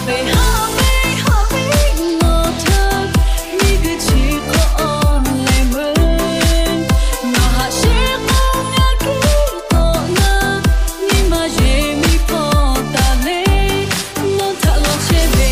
Ve haꞈ ve haꞈ ve, nawˬ htaꞈ miˬguiˬ chi hk'aw awˬ lehˬ meuˇ, nawˬ haꞈ sheˍ k'o ngaˬ kiˇ k'awꞈ na, nyi ma yeˬ miˬ hpawˇ taˍ le, nawˬ htaꞈ law chehˇ ve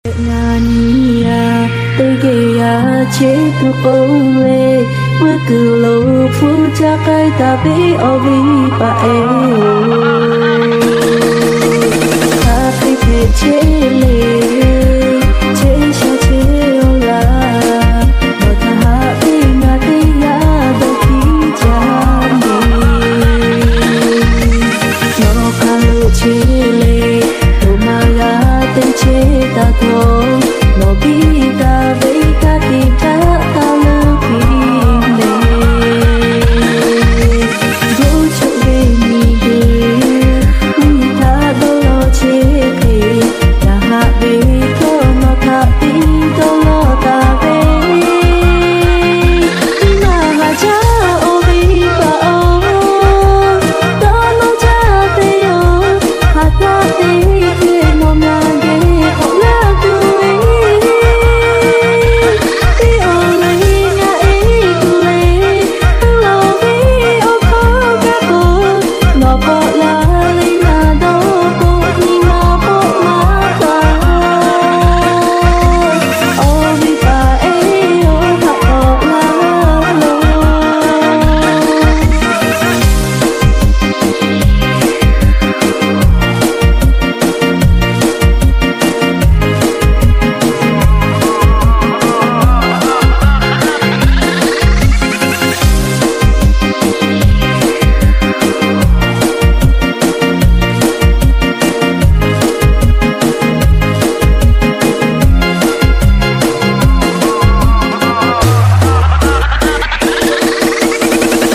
Ngaˬ nyi yaˇ teˇ geh yaˇ chehˇ tuˬ k'oˆ ve, veuˆ kuiˬ lo hpu caˇ k'ai taˍ ve awˬ viˉ paˍ ehˉ-oˬ, hk'aˬ hk'e hpehꞈ chehˇ le, chehˇ sha chehˇ-oˆ laˇ. Nawˬ htaꞈ haꞈ ve ngaˬ teˇ yanˇ dawˇ hkiˉ caˇ ve, nawˬ hk'aˬ lo chehˇ le, toꞈ ma g'a te chehˇ taˍ htawˇ, nawˬ biˇ taˍ ve ka tiꞈ htaˇ taˇ leuˉ piˇ le. Jawˇ choˆ ve miˬ guiˬ, mvuhˇ miˬ htaꞈ dawˇ law chehˇ hk'e, yaꞈ haꞈ ve htawˇ nawˬ htaꞈ tiˇ dawˇ law taˍ ve, maˇ haꞈ jaˇ awˬ viˉ paˍ-oˬ, dawˇ nawˇ jaˇ te yoˬ. Haꞈ taˆ te hk'e nawˬ ngaˬ geh k'awꞈ laˇ tuˬ ve, teˇ awˬ le ngaˬ e tuˬ le, awˬ viˉ awˬ hkawˇ kaˇ k'o, nawˬ k'awꞈ la le ngaˬ dawˇ k'o, nyi ma k'awꞈ maˇ taˍ. Awˬ viˉ paˍ ehˉ-oˬ, haꞈ k'awꞈ laˇ loˬ.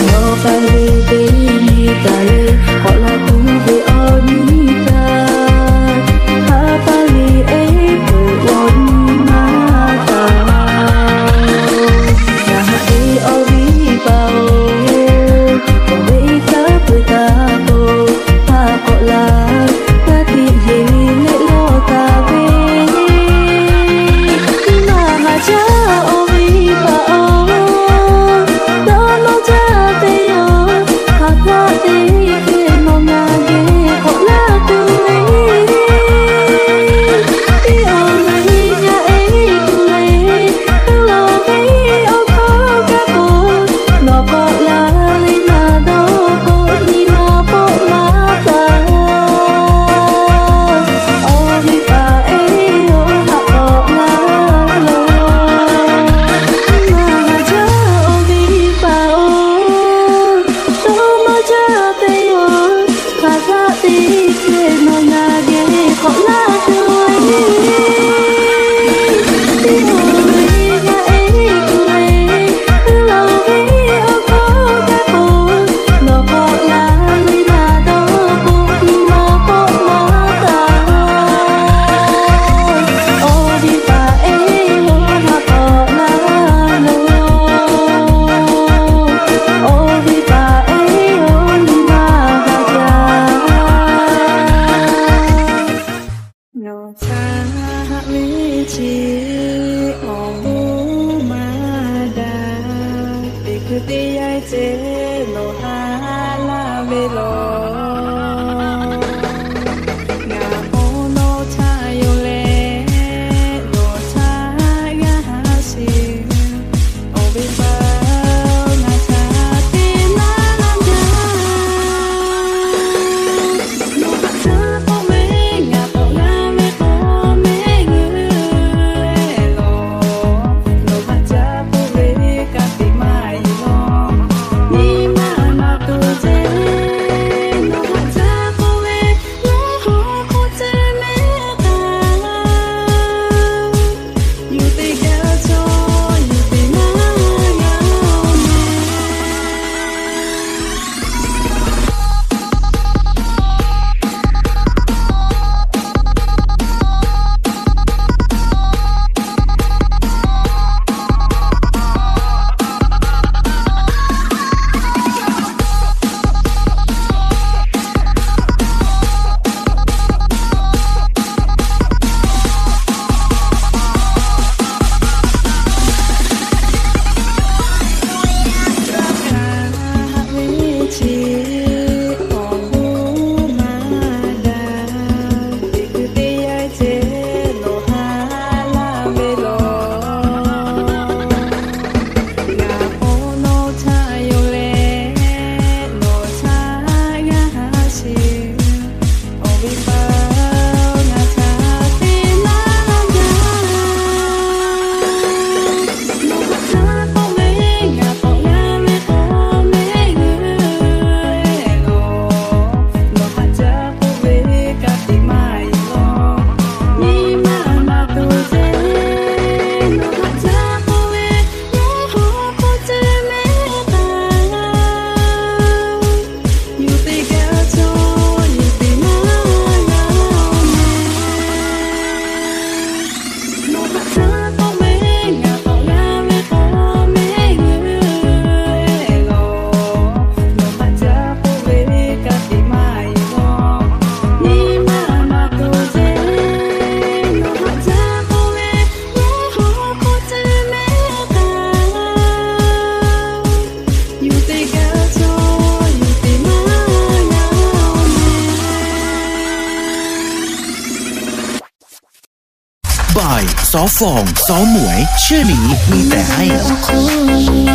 Nawˬ k'ai ve teˇ nyi taˍ le, k'awꞈ la tuˬ ve awˬ nyi htaˇ, ha pa le e peuˬ awˬ nyi ma taˍ. Yaꞈ haꞈ ve awˬ viˉ paˍ-oˬ, k'awꞈ ve kaˇ peuˬ taˍ k'o, haꞈ k'awꞈ la, ka tiꞈ yeˬ leh lawˇ taˍ ve, maˇ haꞈ jaˇ awˬ viˉ paˍ-oˬ, dawˇ nawˇ jaˇ te yoˬ. Haꞈ taˆ te hk'e nawˬ ngaˬ geh k'awꞈ laˇ tuˬ ve, teˇ awˬ le ngaˬ e tuˬ le, awˬ viˉ awˬ hkawˇ kaˇ k'o, nawˬ k'awꞈ la le ngaˬ dawˇ k'o, nyi ma k'awꞈ maˇ taˍ. Awˬ viˉ paˍ ehˉ-oˬ, haꞈ k'awꞈ laˇ loˬ. Maˇ haꞈ jaˇ awˬ viˉ paˍ-oˬ, dawˇ nawˇ jaˇ te yoˬ. Haꞈ taˆ te hk'e nawˬ ngaˬ geh k'awꞈ laˇ tuˬ ve, teˇ awˬ le ngaˬ e tuˬ le, awˬ viˉ awˬ hkawˇ kaˇ k'o, nawˬ k'awꞈ la le ngaˬ dawˇ k'o, nyi ma k'awꞈ maˇ taˍ. Awˬ viˉ paˍ ehˉ-oˬ, haꞈ k'awꞈ laˇ loˬ. Awˬ viˉ paˍ ehˉ-oˬ, nyi ma haꞈ jaˇ. Nawˬ htaꞈ ve chi awˬ moˍ maˇ daꞈ, teˇ hkui teˇ yanˇ ce nawˬ haꞈ laˇ ve law. Ngaˬ k'o nawˬ htaꞈ yonˍ leh, nawˬ htaꞈ g'a haꞈ sheˍ. Awˬ viˉ paˍ-oˬ, ngaˬ htaꞈ te laˇ laˇ jaˇ. Nawˬ haꞈ shaˉ k'oˆ ve, ngaˬ k'awꞈ g'a ve k'o, mehˆ g'uˇ leh lawˬ. By Sawˉ Fawˍ Sawˉ Maweh, Chi Liꞈ nyi tehꞈ a.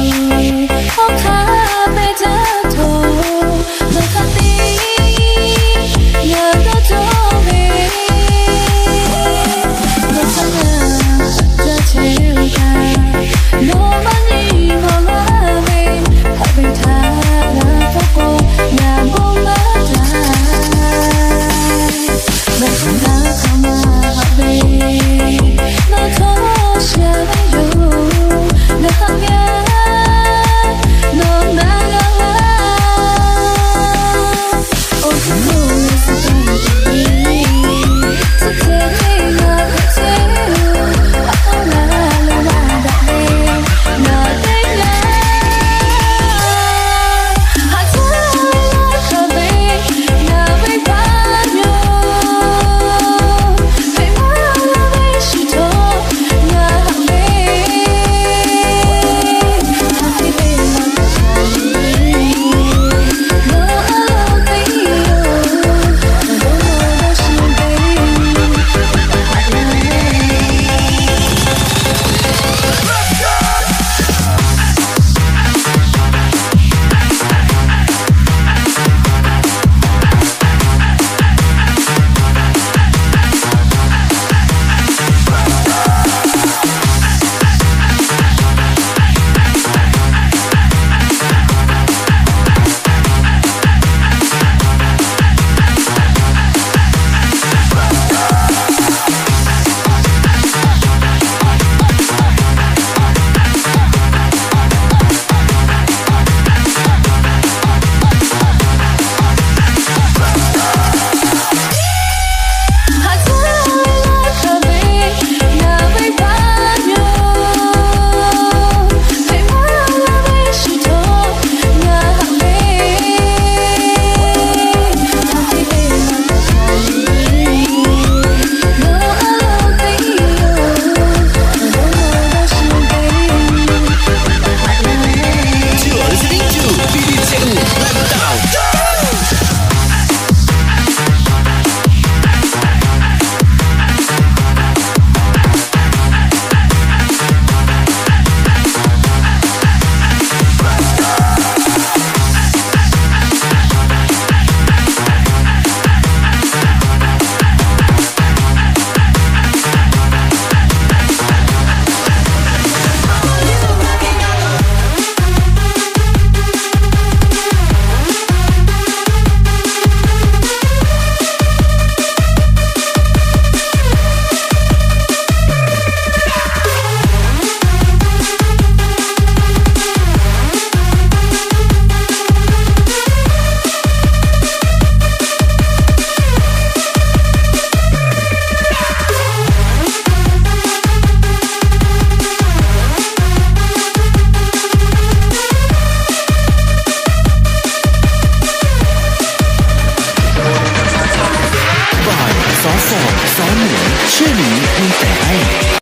By Sawˉ Fawˍ Sawˉ Maweh, Chi Liꞈ nyi tehꞈ a.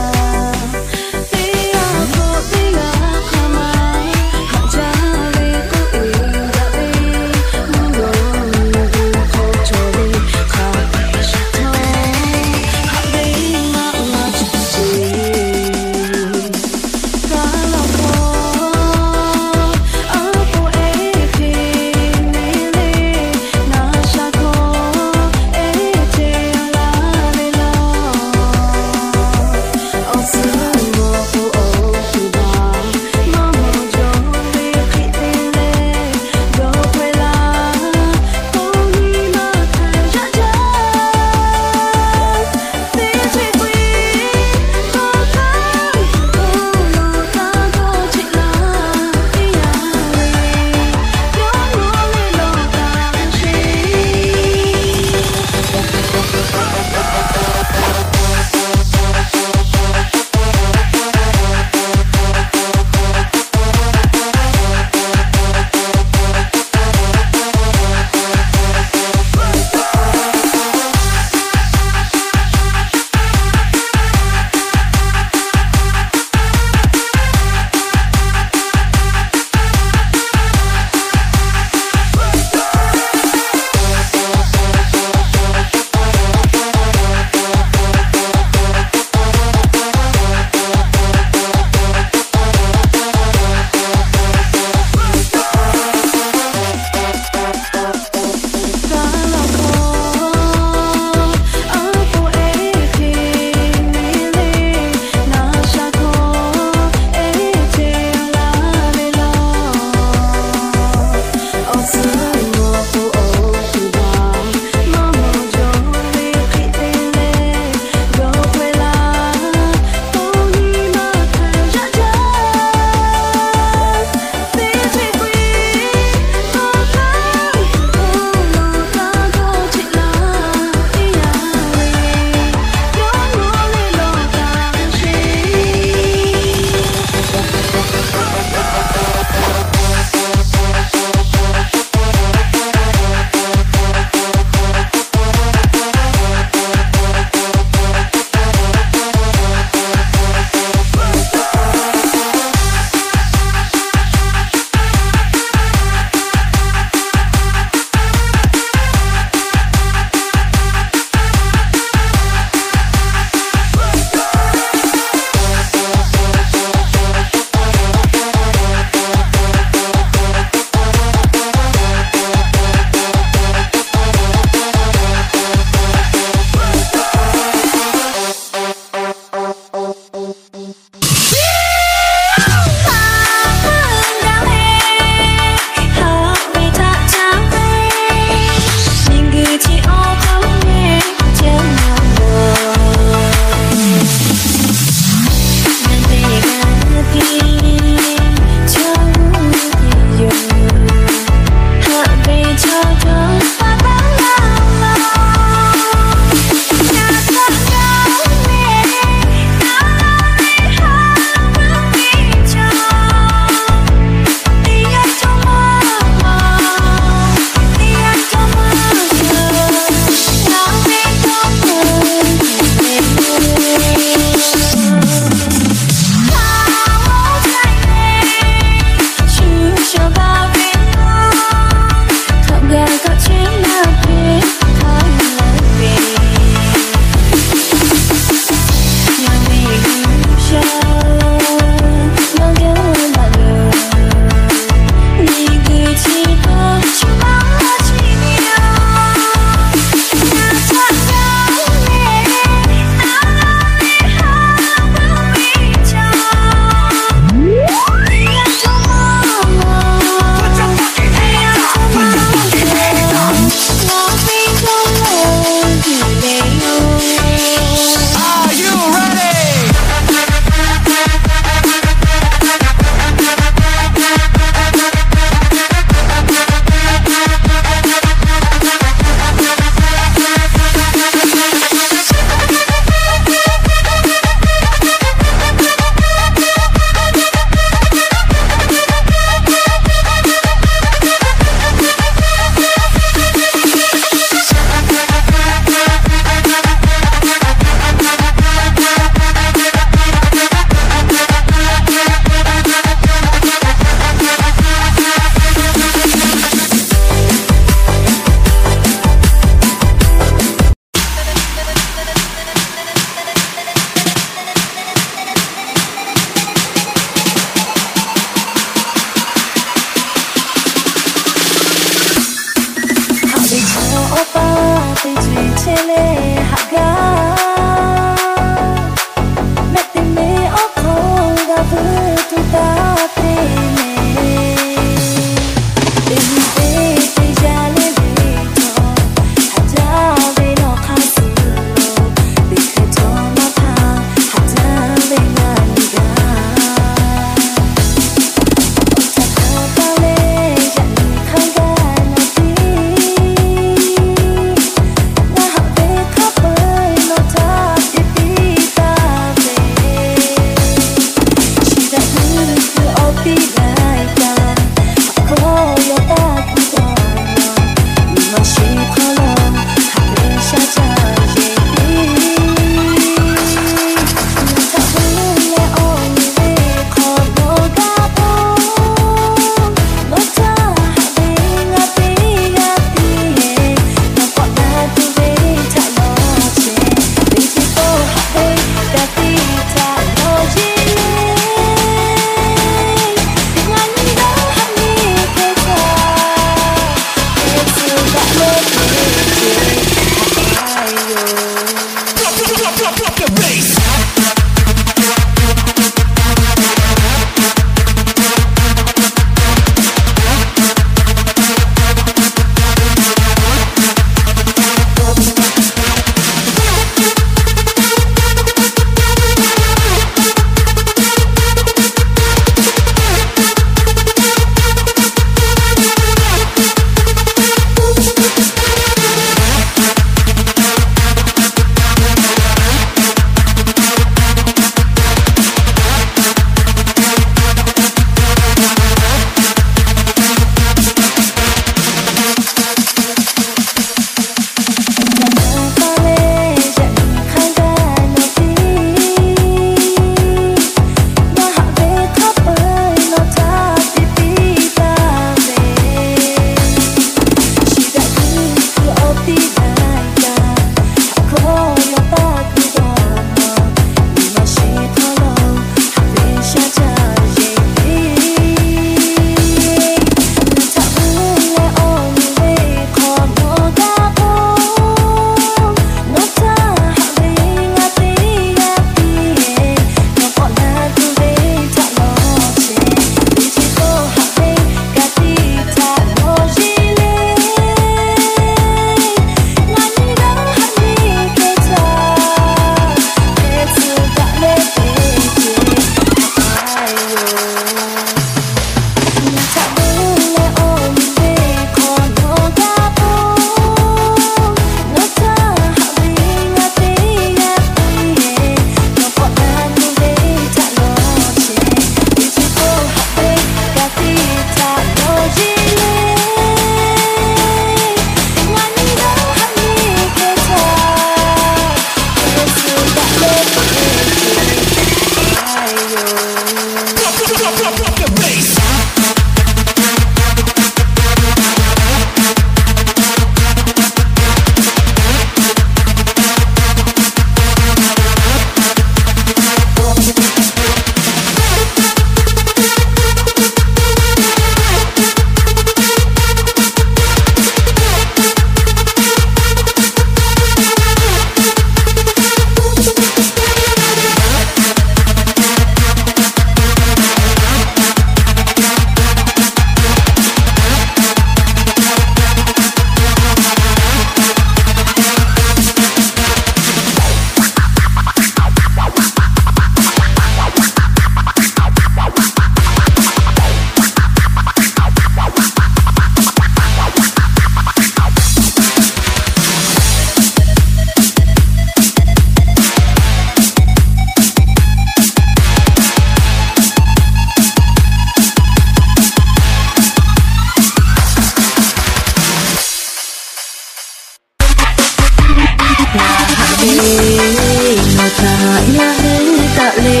Ngaˬ hui taꞈ le,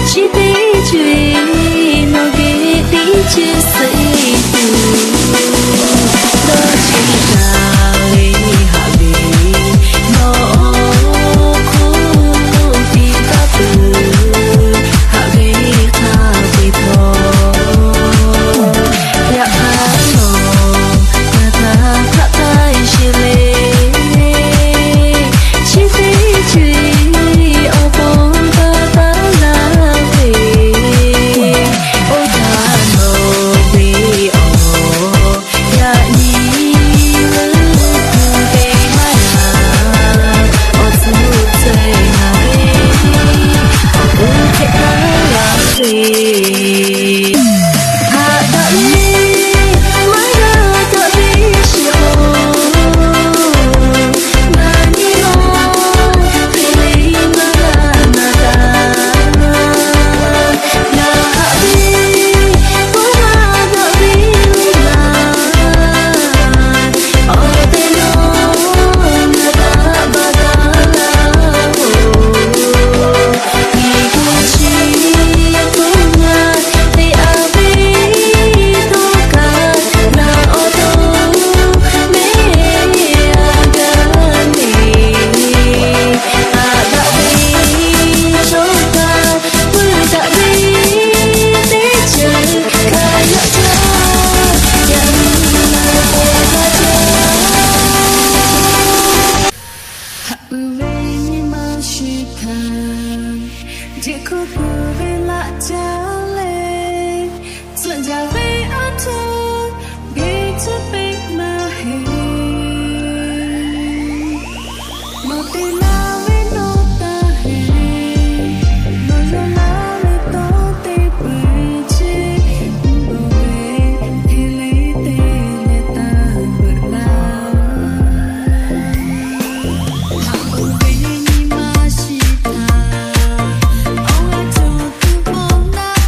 chi teˇ co-e nawˬ geh teˇ ceuˬ suh-e tuˬ, dawˇ chi taˍ ve haꞈ ve, nawˬ awˬ hk'oˆ piˇ taˉ tuˬ, haꞈ ve hk'a peu-eˬ htawˇ, yaꞈ hk'aˇ nawˬ htaꞈ htaˇ hk'aˆ taˇ sheˍ le. Chi teˇ co-e awˬ pon taˇ taˇ laˇ ve, oˇ htaꞈ nawˬ ve awˬ yaꞈ nyi leuˉ hk'u te maˇ g'a, awˬ tcuhˉ tcuhˉ ngaˬ ve awˬ hk'e taˇ laˇ ve. Haꞈ daꞈ le, maˇ g'a daꞈ ve shiˍ k'o, ngaˬ nyi nawˬ hk'e le maˇ g'a na taˍ. Ngaˬ haꞈ ve, k'oˆ maˇ daꞈ ve le ngaˬ, awˬ te nawˬ ngaˬ htaꞈ baˬ taˍ laˇ-oˬ. Miˬguiˬ chi hk'oˆ ngaˬ te a ve htawˇ kaꞈ, ngaˬ awˬ to mehˆ a gaˇ ve, haꞈ daꞈ ve chaw kaꞈ, pui daꞈ ve teˇ ceuˬ hk'a yaꞈ jaˇ, yaꞈ nyi te g'a jaˇ. Haꞈ uiˍ ve nyi ma shiˍ htaꞈ, jeꞈ hkuˇ kuiˬ ve laꞈ jaˇ le, tcuhꞈ jaˇ ve aˉ htoꞈ, beˬ tcuhˉ peˆ maˇ heˆ. Nawˬ te laˇ ve nawˬ taˇ heˆ, nawˬ yawˇ laˇ ve tawˇ te peuˬ ceˇ, mvuhˇ bawˬ ve hk'e le te leh taˇ peuˬ laˇ. Haꞈ uiˍ ve nyi ma shiˍ htaꞈ, awˬ g'aˇ cawˬ tuˬ k'awꞈ naˇ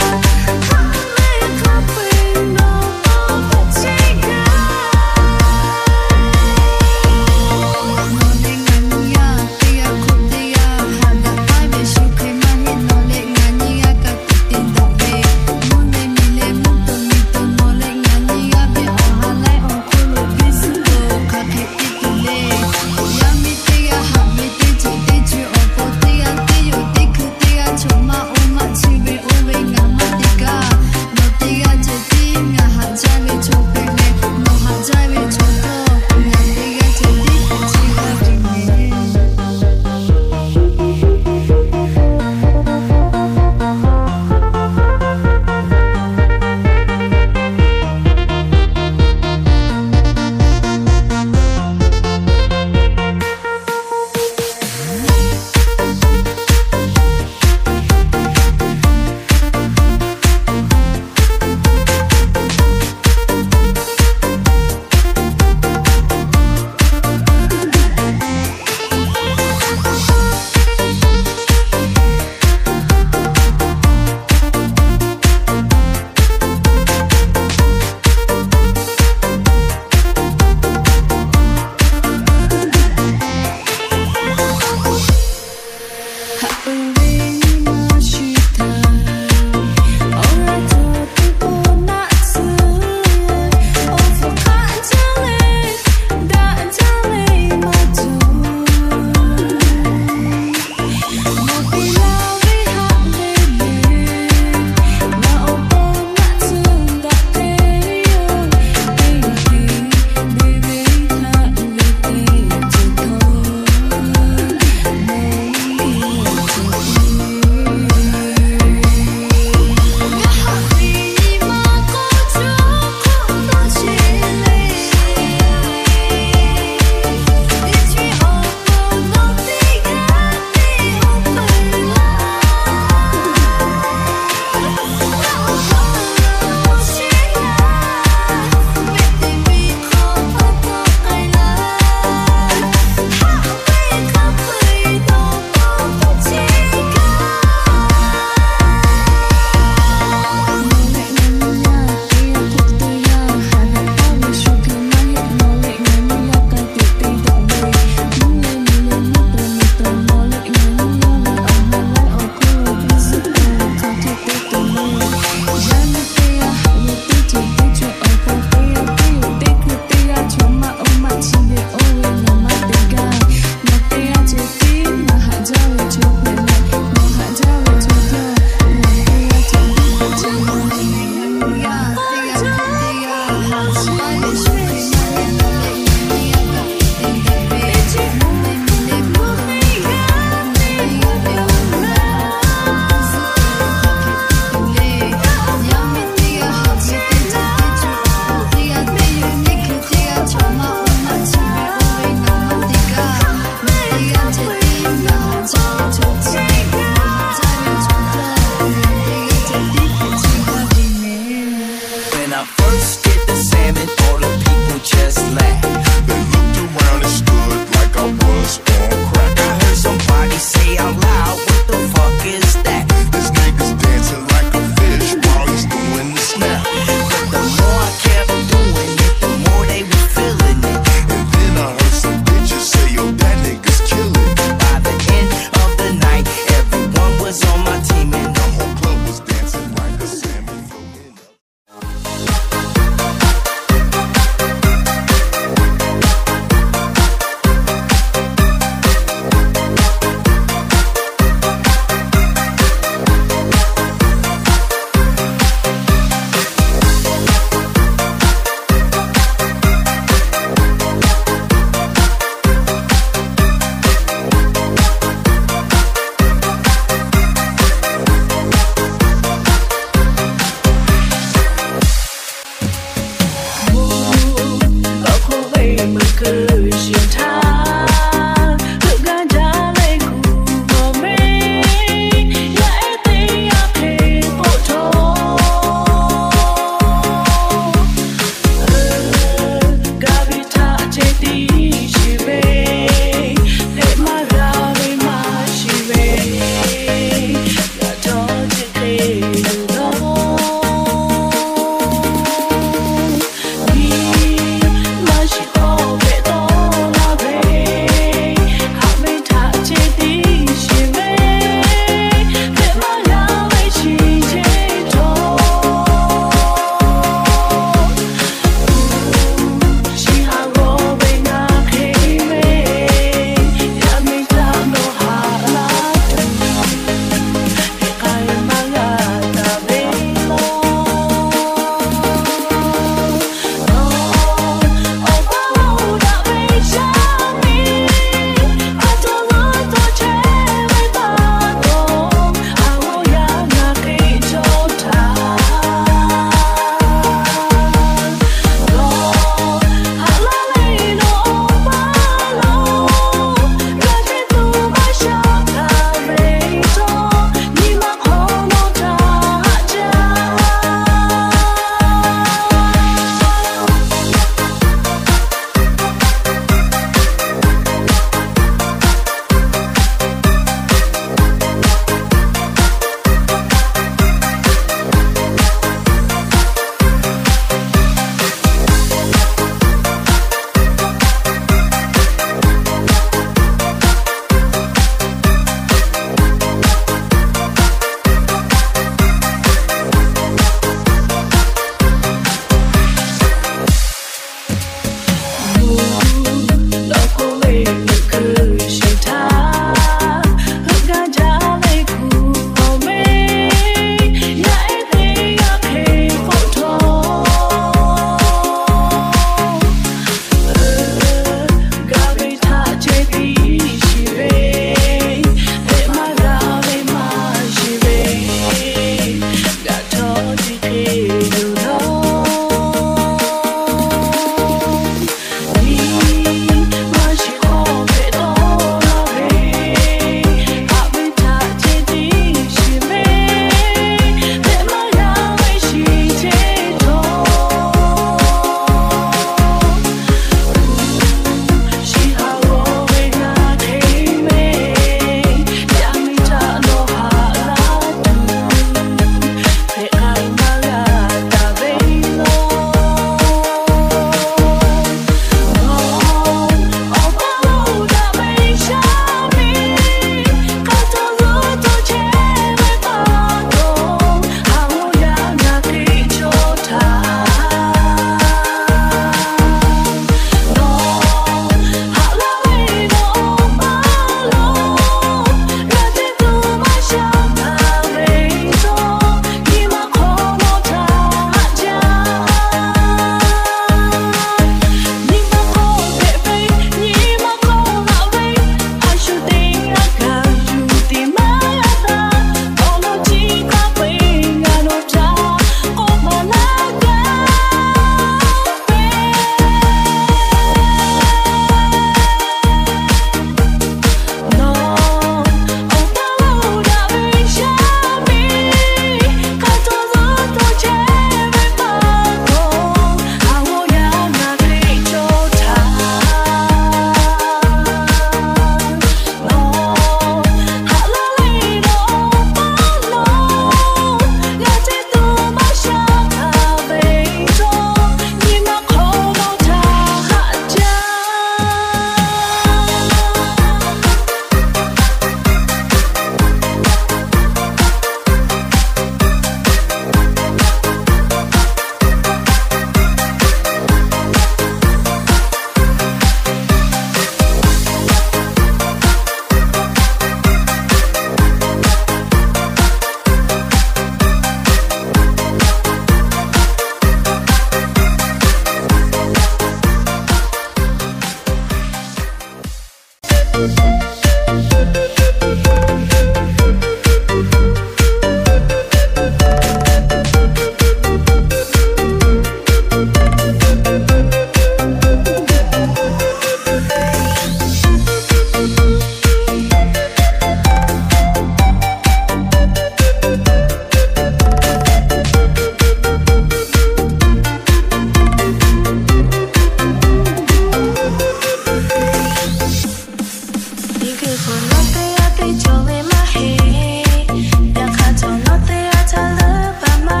Miˬguiˬ hk'oˆ nawˬ teˇ g'aˇ teˇ cawˬ ve maˇ heˆ. Yaꞈ hk'aˇ htawˇ nawˬ teˇ g'aˇ htaꞈ leuˉ baˬ maˇ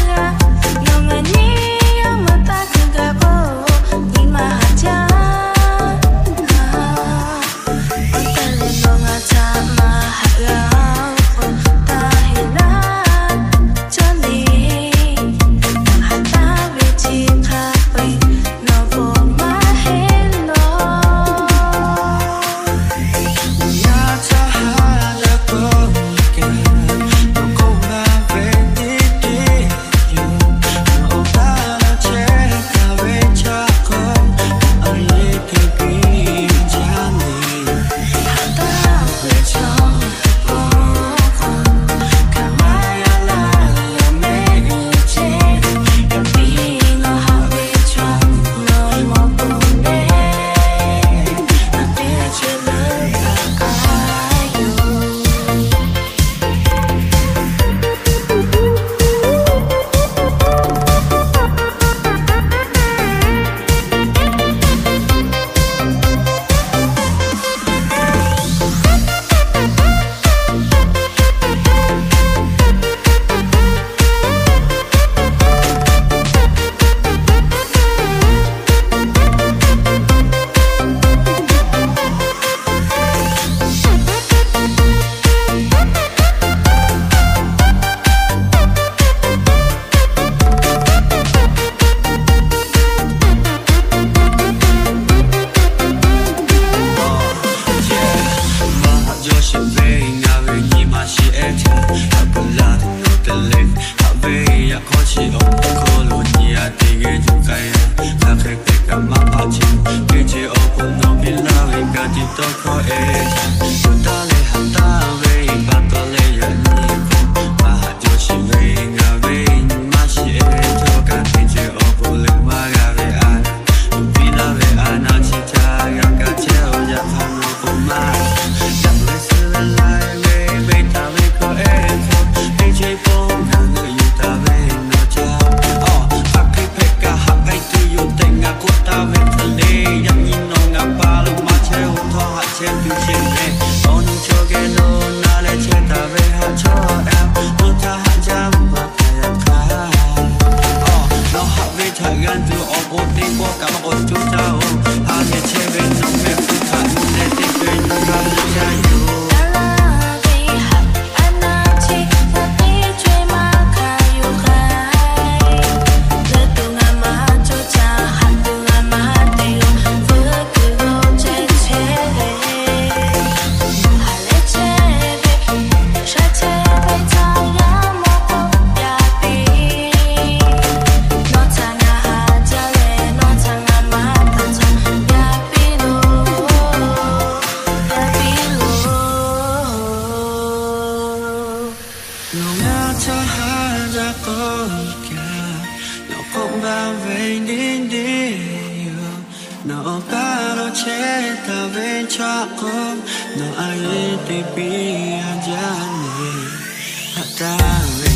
g'a. Nawˬ ngaˬ nyi yaˇ mvuhˇ taˇ kuiˬ gaˬ k'o, nyi ma haꞈ jaˇ. Awˬ tehˬ lehˬ nawˬ ngaˬ htaꞈ maˇ haꞈ g'a-oˬ k'o, taˇ heˆ laˇ. Cawˇ le, haꞈ taˍ ve chi hk'a peu-eˬ nawˬ k'o maˇ heˆ law. Yaˇ htaˇ haꞈ jaˇ k'o, nawˬ k'oˆ gaˇ ve teˇ teˇ yoˬ. Nawˬ taˇ laˇ chehˇ taˍ ve chaw k'o, a yeˇ hk'e piˇ jaˇ le. Maˇ haꞈ jaw sheˍ ve ngaˬ ve nyi ma shiˍ ehˉ htaꞈ, haꞈ peuˬ laˇ tuˬ nawˬ te le. Haꞈ ve yaꞈ hk'aw chi awˬ hk'aw lo nyi a teˇ geh juˇ k'ai a. Hk'aˬ hk'e te kaꞈ maˇ hpaˇ chi, teˇ ceuˬ awˬ hk'aw nawˬ piˇ laˇ ve ka tiꞈ tawˇ hkawˇ ehˉ htaꞈ, shu taˇ leh haꞈ taˍ ve pa taw leh yaꞈ nyi k'o, maˇ haꞈ jaw sheˍ ve ngaˬ ve nyi ma shiˍ ehˉ htawˇ kaꞈ teˇ ceuˬ awˬ hk'aw lo maˇ g'a ve a. Piˇ laˇ ve a naˬ chi htaꞈ g'a kaꞈ chehˇ-oˬ. Yaꞈ hk'aˇ nawˬ k'o maˇ, yaꞈ ve suh ve laiˉ ve ve htaꞈ ve hkawˇ ehˉ hk'aw, teˇ ceuˬ pawˆ ngaˬ hui yuˬ taˍ ve nawˬ ca. Awˬ, hk'aˬ hk'e hpehꞈ kaꞈ haꞈ k'ai tuˬ yoˬ tehꞈ ngaˬ k'oˆ taˍ ve hk'e le. Yaꞈ nyi nawˬ ngaˬ pa lo maˇ chehˇ-oˬ htawˇ haꞈ chehˇ tuˬ sheˍ mehˍ. Awˬ nyi chaw geh lo na leh chehˇ taˍ ve haꞈ chaw a, nawˬ htaꞈ haꞈ jaˇ maˇ hpaˍ yaꞈ hk'aˇ. Awˬ, nawˬ haꞈ ve htaꞈ g'a tuˬ awˬ bon teˇ pawˆ kaꞈ maˇ k'awꞈ coˇ caˇ-oˬ. Ha lehˬ chehˇ ve nawˬ mehˆ hpu htaꞈ nu leh teˇ hkui yuˬ g'a ve caˇ yoˬ. Nawˬ ngaˬ htaꞈ haꞈ jaˇ k'o kaꞈ, nawˬ k'oˆ gaˇ ve teˇ teˇ yoˬ. Nawˬ awˬ paˇ lo chehˇ taˍ ve chaw k'o, nawˬ a yeˇ te piˇ a jaˇ le. Haꞈ taˍ ve